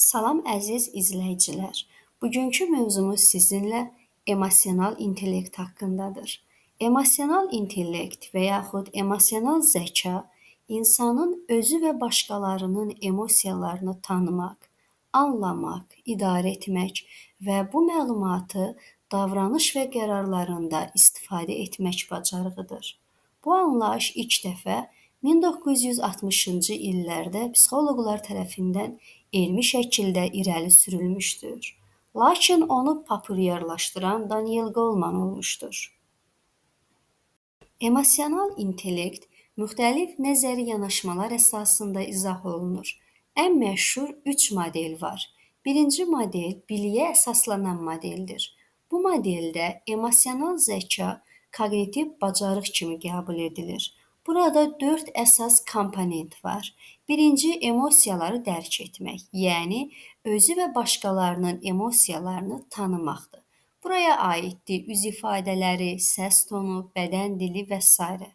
Salam əziz izləyicilər. Bugünkü mövzumuz sizinlə emosional intellekt haqqındadır. Emosional intellekt və yaxud emosional zəka insanın özü və başqalarının emosiyalarını tanımaq, anlamaq, idarə etmək və bu məlumatı davranış və qərarlarında istifadə etmək bacarığıdır. Bu anlayış ilk dəfə 1960-cı illərdə psixoloqlar tərəfindən elmi şəkildə irəli sürülmüşdür. Lakin onu populyarlaşdıran Daniel Goleman olmuşdur. Emosional intellekt müxtəlif nəzəri yanaşmalar əsasında izah olunur. Ən məşhur 3 model var. Birinci model biliyə əsaslanan modeldir. Bu modeldə emosional zəka koqnitiv bacarıq kimi qəbul edilir. Burada 4 əsas komponent var. Birinci, emosiyaları dərk etmək, yəni özü və başqalarının emosiyalarını tanımaqdır. Buraya aiddir üz ifadələri, səs tonu, bədən dili və s.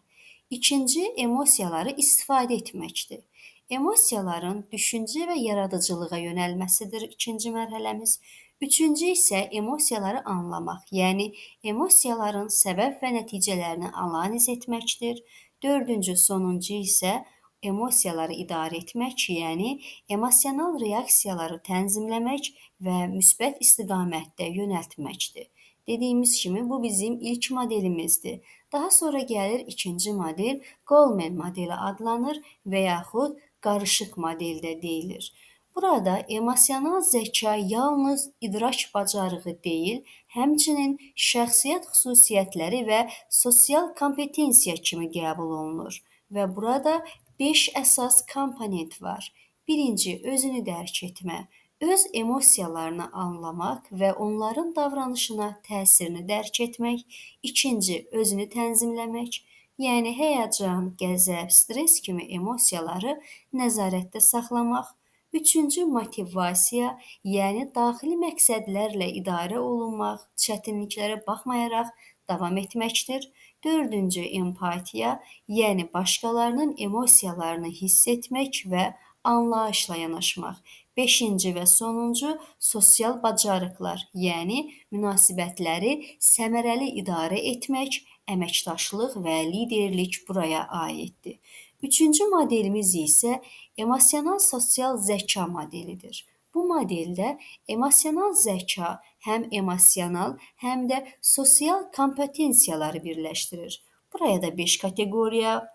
İkinci, emosiyaları istifadə etməkdir. Emosiyaların düşüncə və yaradıcılığa yönəlməsidir ikinci mərhələmiz. Üçüncü isə emosiyaları anlamaq, yəni emosiyaların səbəb və nəticələrini analiz etməkdir. Dördüncü, sonuncu isə emosiyaları idarə etmək, yəni emosional reaksiyaları tənzimləmək və müsbət istiqamətdə yönəltməkdir. Dediyimiz kimi bu bizim ilk modelimizdir. Daha sonra gəlir ikinci model, Goleman modeli adlanır və yaxud qarışıq model də deyilir. Burada emosional zəka yalnız idrak bacarığı deyil, həmçinin şəxsiyyət xüsusiyyətləri və sosial kompetensiya kimi qəbul olunur və burada 5 əsas komponent var. Birinci, özünü dərk etmə, öz emosiyalarını anlamaq və onların davranışına təsirini dərk etmək. İkinci, özünü tənzimləmək, yəni həyəcan, qəzəb, stres kimi emosiyaları nəzarətdə saxlamaq. Üçüncü, motivasiya, yəni daxili məqsədlərlə idarə olunmaq, çətinliklərə baxmayaraq davam etməkdir. Dördüncü, empatiya, yəni başqalarının emosiyalarını hiss etmək və anlayışla yanaşmaq. Beşinci və sonuncu, sosial bacarıqlar, yəni münasibətləri səmərəli idarə etmək, əməkdaşlıq və liderlik buraya aiddir. Üçüncü modelimiz isə emosional sosial zəka modelidir. Bu modeldə emosional zəka həm emosional, həm də sosial kompetensiyaları birləşdirir. Buraya da 5 kateqoriya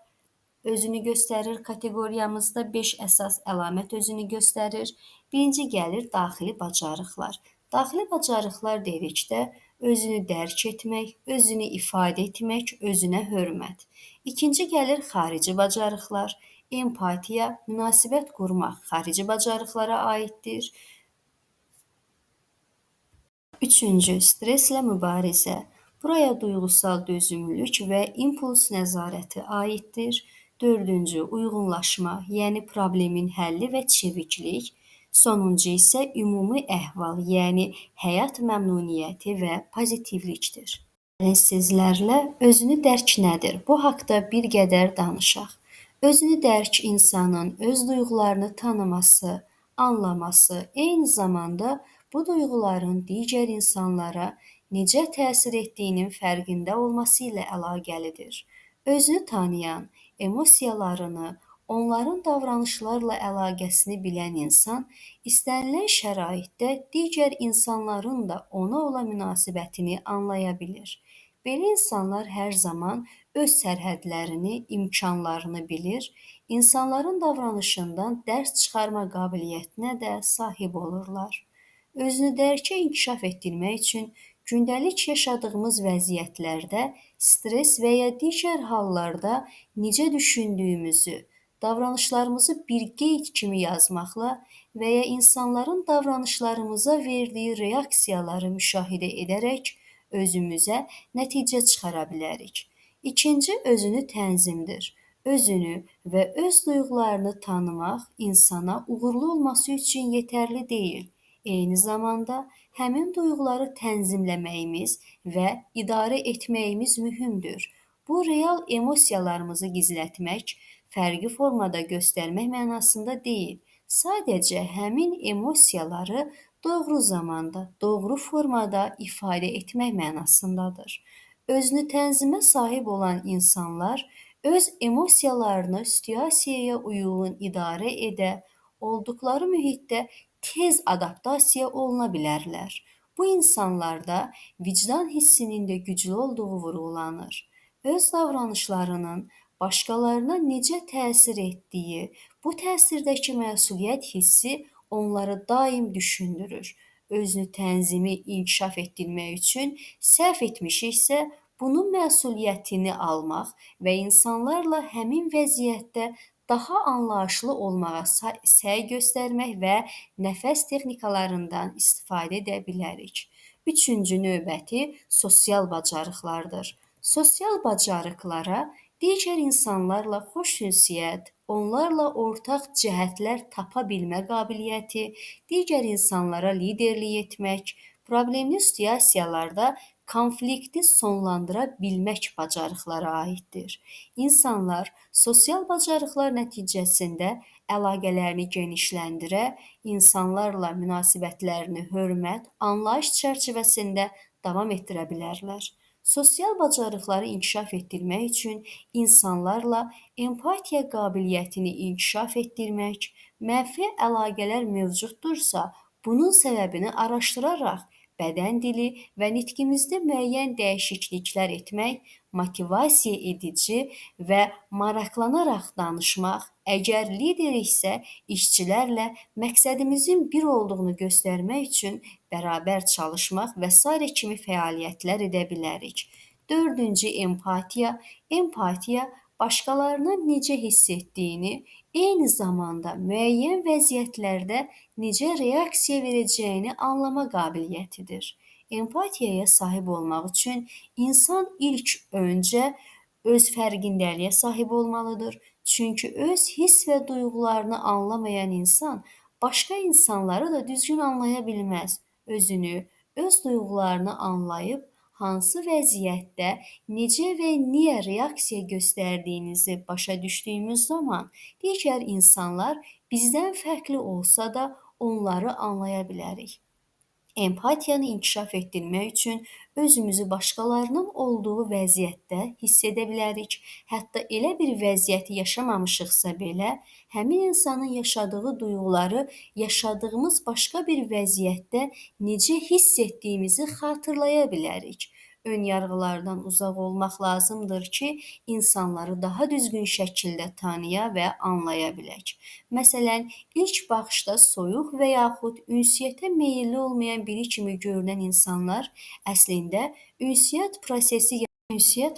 özünü göstərir. Kateqoriyamızda 5 əsas əlamət özünü göstərir. Birinci gəlir daxili bacarıqlar. Daxili bacarıqlar dedikdə özünü dərk etmək, özünü ifadə etmək, özünə hörmət. İkinci gəlir xarici bacarıqlar, empatiya, münasibət qurmaq xarici bacarıqlara aiddir. Üçüncü, streslə mübarizə. Buraya duyğusal dözümlülük və impuls nəzarəti aiddir. Dördüncü, uyğunlaşma, yəni problemin həlli və çeviklik. Sonuncu isə ümumi əhval, yəni həyat məmnuniyyəti və pozitivlikdir. Gəlin sizlərlə özünü dərk nədir? Bu haqda bir qədər danışaq. Özünü dərk insanın öz duyğularını tanıması, anlaması, eyni zamanda bu duyğuların digər insanlara necə təsir etdiyinin fərqində olması ilə əlaqəlidir. Özünü tanıyan, emosiyalarını, onların davranışlarla əlaqəsini bilən insan istənilən şəraitdə digər insanların da ona olan münasibətini anlaya bilir. Belə insanlar hər zaman öz sərhədlərini, imkanlarını bilir, insanların davranışından dərs çıxarma qabiliyyətinə də sahib olurlar. Özünü dərki inkişaf etdirmək üçün gündəlik yaşadığımız vəziyyətlərdə stres və ya digər hallarda necə düşündüyümüzü, davranışlarımızı bir qeyd kimi yazmaqla və ya insanların davranışlarımıza verdiyi reaksiyaları müşahidə edərək özümüzə nəticə çıxara bilərik. İkinci, özünü tənzimdir. Özünü və öz duyğularını tanımaq insana uğurlu olması üçün yetərli deyil. Eyni zamanda həmin duyğuları tənzimləməyimiz və idarə etməyimiz mühümdür. Bu, real emosiyalarımızı gizlətmək, fərqli formada göstərmək mənasında deyil. Sadəcə həmin emosiyaları doğru zamanda, doğru formada ifadə etmək mənasındadır. Özünü tənzimə sahib olan insanlar öz emosiyalarını situasiyaya uyğun idarə edə, olduqları mühitdə tez adaptasiya oluna bilərlər. Bu insanlarda vicdan hissinin də güclü olduğu vurğulanır. Öz davranışlarının başqalarına necə təsir etdiyi, bu təsirdəki məsuliyyət hissi onları daim düşündürür. Özünü tənzimi inkişaf etdirmək üçün səhv etmişiksə, bunun məsuliyyətini almaq və insanlarla həmin vəziyyətdə daha anlayışlı olmağa səy göstərmək və nəfəs texnikalarından istifadə edə bilərik. Üçüncü növbəti sosial bacarıqlardır. Sosial bacarıqlara digər insanlarla xoş ünsiyyət, onlarla ortaq cəhətlər tapa bilmə qabiliyyəti, digər insanlara liderlik etmək, problemli situasiyalarda konflikti sonlandıra bilmək bacarıqları aiddir. İnsanlar sosial bacarıqlar nəticəsində əlaqələrini genişləndirə, insanlarla münasibətlərini hörmət, anlayış çərçivəsində davam etdirə bilərlər. Sosial bacarıqları inkişaf etdirmək üçün insanlarla empatiya qabiliyyətini inkişaf etdirmək, mənfi əlaqələr mövcuddursa, bunun səbəbini araşdıraraq bədən dili və nitqimizdə müəyyən dəyişikliklər etmək, motivasiya edici və maraqlanaraq danışmaq, əgər lideriksə, işçilərlə məqsədimizin bir olduğunu göstərmək üçün bərabər çalışmaq və sairə kimi fəaliyyətlər edə bilərik. Dördüncü empatiya. Empatiya başqalarının necə hiss etdiyini, eyni zamanda müəyyən vəziyyətlərdə necə reaksiya verəcəyini anlama qabiliyyətidir. Empatiyaya sahib olmaq üçün insan ilk öncə öz fərqindəliyə sahib olmalıdır. Çünki öz hiss və duyğularını anlamayan insan başqa insanları da düzgün anlaya bilməz. Özünü, öz duyğularını anlayıb hansı vəziyyətdə necə və niyə reaksiya göstərdiyinizi başa düşdüyümüz zaman digər insanlar bizdən fərqli olsa da onları anlaya bilərik. Empatiyanı inkişaf etdirmək üçün özümüzü başqalarının olduğu vəziyyətdə hiss edə bilərik. Hətta elə bir vəziyyəti yaşamamışıqsa belə, həmin insanın yaşadığı duyğuları yaşadığımız başqa bir vəziyyətdə necə hiss etdiyimizi xatırlaya bilərik. Ön yarğılardan uzaq olmaq lazımdır ki, insanları daha düzgün şəkildə tanıya və anlaya bilək. Məsələn, ilk baxışda soyuq və yaxud ünsiyyətə meyilli olmayan biri kimi görünən insanlar əslində ünsiyyət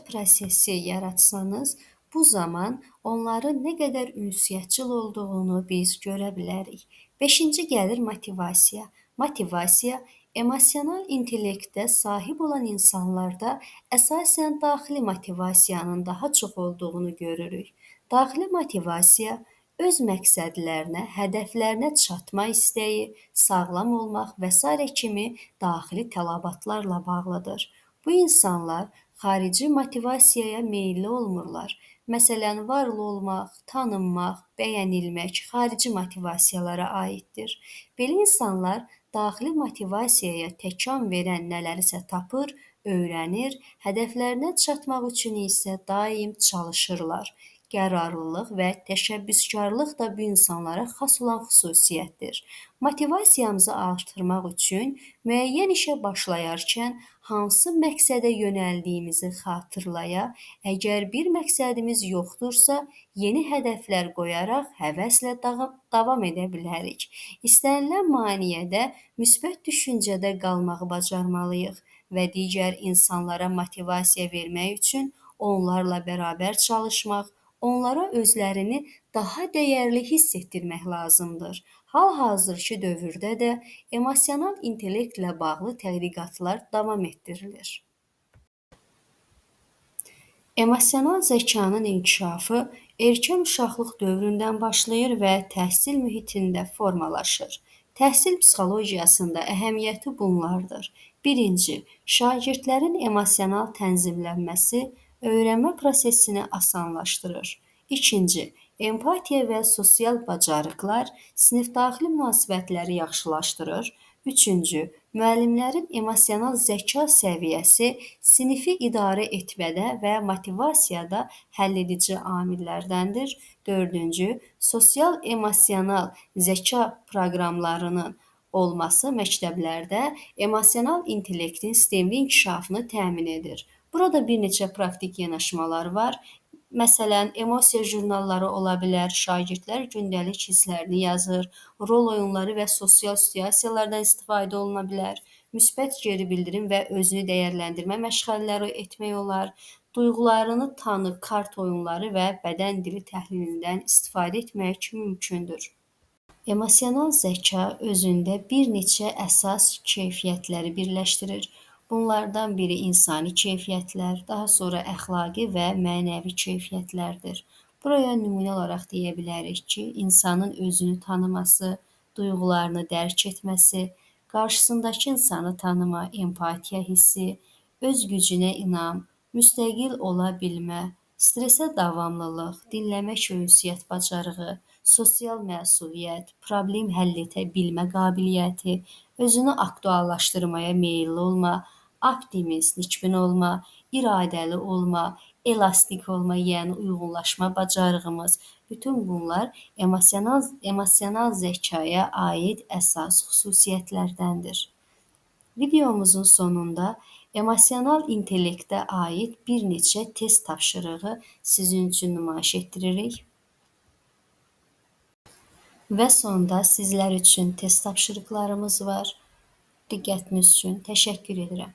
prosesi yaratsanız, bu zaman onların nə qədər ünsiyyətçil olduğunu biz görə bilərik. Beşinci gəlir motivasiya. Motivasiya emosional intellektə sahib olan insanlarda əsasən daxili motivasiyanın daha çox olduğunu görürük. Daxili motivasiya öz məqsədlərinə, hədəflərinə çatma istəyi, sağlam olmaq və sairə kimi daxili tələbatlarla bağlıdır. Bu insanlar xarici motivasiyaya meyilli olmurlar. Məsələn, varlı olmaq, tanınmaq, bəyənilmək xarici motivasiyalara aiddir. Belə insanlar daxili motivasiyaya təkan verən nələrisə tapır, öyrənir, hədəflərinə çatmaq üçün isə daim çalışırlar. Qərarlılıq və təşəbbüskarlıq da bu insanlara xas olan xüsusiyyətdir. Motivasiyamızı artırmaq üçün müəyyən işə başlayarkən hansı məqsədə yönəldiyimizi xatırlaya, əgər bir məqsədimiz yoxdursa, yeni hədəflər qoyaraq həvəslə davam edə bilərik. İstənilən maneədə müsbət düşüncədə qalmağı bacarmalıyıq və digər insanlara motivasiya vermək üçün onlarla bərabər çalışmaq, onlara özlərini daha dəyərli hiss etdirmək lazımdır. Hal-hazırki dövrdə də emosional intellektlə bağlı tədqiqatlar davam etdirilir. Emosional zəkanın inkişafı erkən uşaqlıq dövründən başlayır və təhsil mühitində formalaşır. Təhsil psixologiyasında əhəmiyyəti bunlardır. Birinci, şagirdlərin emosional tənzimlənməsi öyrənmə prosesini asanlaşdırır. İkinci, Empatiya və sosial bacarıqlar sinifdaxili münasibətləri yaxşılaşdırır. Üçüncü, müəllimlərin emosional zəka səviyyəsi sinifi idarə etmədə və motivasiyada həlledici amillərdəndir. Dördüncü, sosial emosional zəka proqramlarının olması məktəblərdə emosional intellektin sistemli inkişafını təmin edir. Burada bir neçə praktik yanaşmalar var. Məsələn, emosiya jurnalları ola bilər, şagirdlər gündəlik hisslərini yazır, rol oyunları və sosial situasiyalardan istifadə oluna bilər, müsbət geri bildirim və özünü dəyərləndirmə məşğələləri etmək olar, duyğularını tanı kart oyunları və bədən dili təhlilindən istifadə etmək mümkündür. Emosional zəka özündə bir neçə əsas keyfiyyətləri birləşdirir. Bunlardan biri insani keyfiyyətlər, daha sonra əxlaqi və mənəvi keyfiyyətlərdir. Buraya nümunə olaraq deyə bilərik ki, insanın özünü tanıması, duyğularını dərk etməsi, qarşısındakı insanı tanıma, empatiya hissi, öz gücünə inam, müstəqil ola bilmə, stresə davamlılıq, dinləmək və ünsiyyət bacarığı, sosial məsuliyyət, problem həll edə bilmə qabiliyyəti, özünü aktuallaşdırmaya meyilli olma, optimist, nikbin olma, iradəli olma, elastik olma, yəni uyğunlaşma bacarığımız. Bütün bunlar emosional zəkaya aid əsas xüsusiyyətlərdəndir. Videomuzun sonunda emosional intellektə aid bir neçə test tapşırığı sizin üçün nümayiş etdiririk. Və sonda sizlər üçün test tapşırıqlarımız var. Diqqətiniz üçün təşəkkür edirəm.